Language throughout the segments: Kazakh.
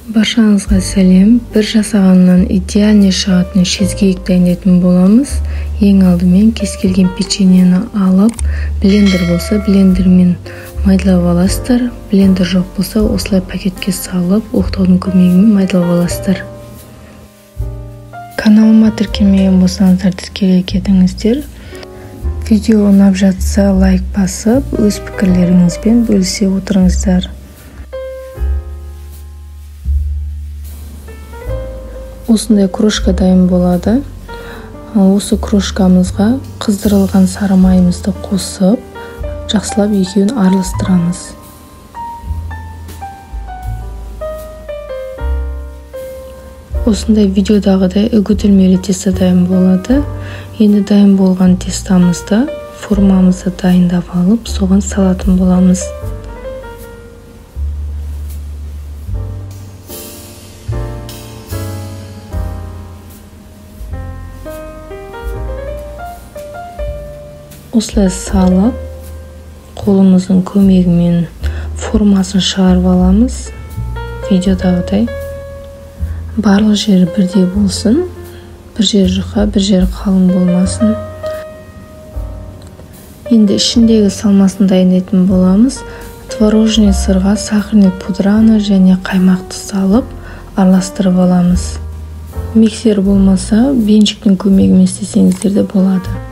Баршаңызға сәлем. Бір жасағаннан идеальный шығатын чизкейк дайындайтын боламыз. Ең алдымен кез келген печеньені алып, блендер болса блендермен майдалап аласыздар. Блендер жоқ болса осылай пакетке салып, оқтаудың көмегімен майдалап аласыздар. Каналыма тіркелмеген болсаңыздар тіркеле кетіңіздер. Видео ұнап жатса лайк басып, өз пікірлеріңізбен бөлісе отырыңыздар. Осындай крошка дайын болады. Осы крошкамызға қыздырылған сары майымызды қосып, жақсылап екеуін араластырамыз. Осындай видеодағыдай үгітілмелі тесто дайын болады. Енді дайын болған тестамызды формамызды дайындап алып, соған салатын боламыз. Осылай салып, қолымыздың көмегімен формасын шығарып аламыз. Видеодағыдай. Барлық жері бірдей болсын. Бір жері жұқа, бір жері қалың болмасын. Енді ішіндегі салмасын дайындайтын боламыз. Творожный сырға сахарный пудраны және қаймақты салып, араластырып аламыз. Миксер болмаса, венчиктің көмегімен істесеңіздер де болады.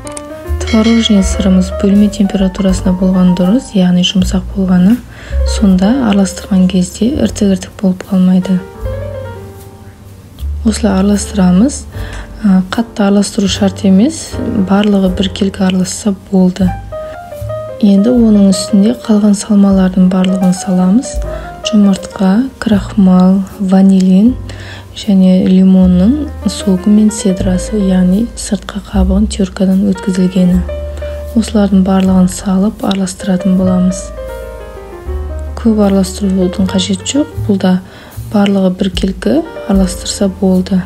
Творожный сырымыз бөлме температурасында болған дұрыс, яғни жұмсақ болғаны. Сонда араластырған кезде іртік-іртік болып қалмайды. Осылай араластырамыз. Қатты араластыру шарт емес, барлығы біркелкі араласса болды. Енді оның үстінде қалған салмалардың барлығын саламыз. Жұмыртқа, крахмал, ванилин және лимонның соғы мен цедрасы, яғни сыртқы қабығын теркадан өткізілгені. Осылардың барлығын салып араластыратын боламыз. Көп араластырудың қажеті жоқ, бұл да барлығы біркелкі араластырса болды.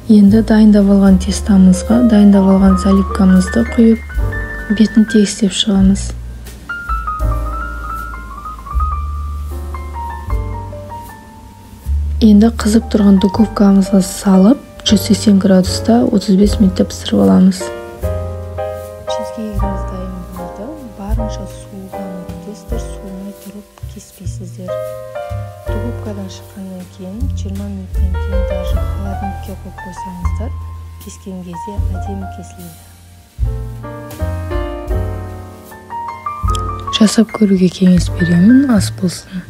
Енді дайындап алған тестамызға дайындап алған заливкамызды құйып, бетін тегістеп шығамыз. Енді қызып тұрған духовкамызға салып, 180 градуста 35 минутта пісіріп аламыз. Чизкейгіміз дайын болды. Барынша суығанын күтесіздер, суымай тұрып кеспейсіздер. Духовкадан шыққаннан кейін 20 минуттан кейін даже холодильникке қойып қойсаңыздар, кескен кезде әдемі кесіледі. Жасап көруге кеңес беремін, ас болсын.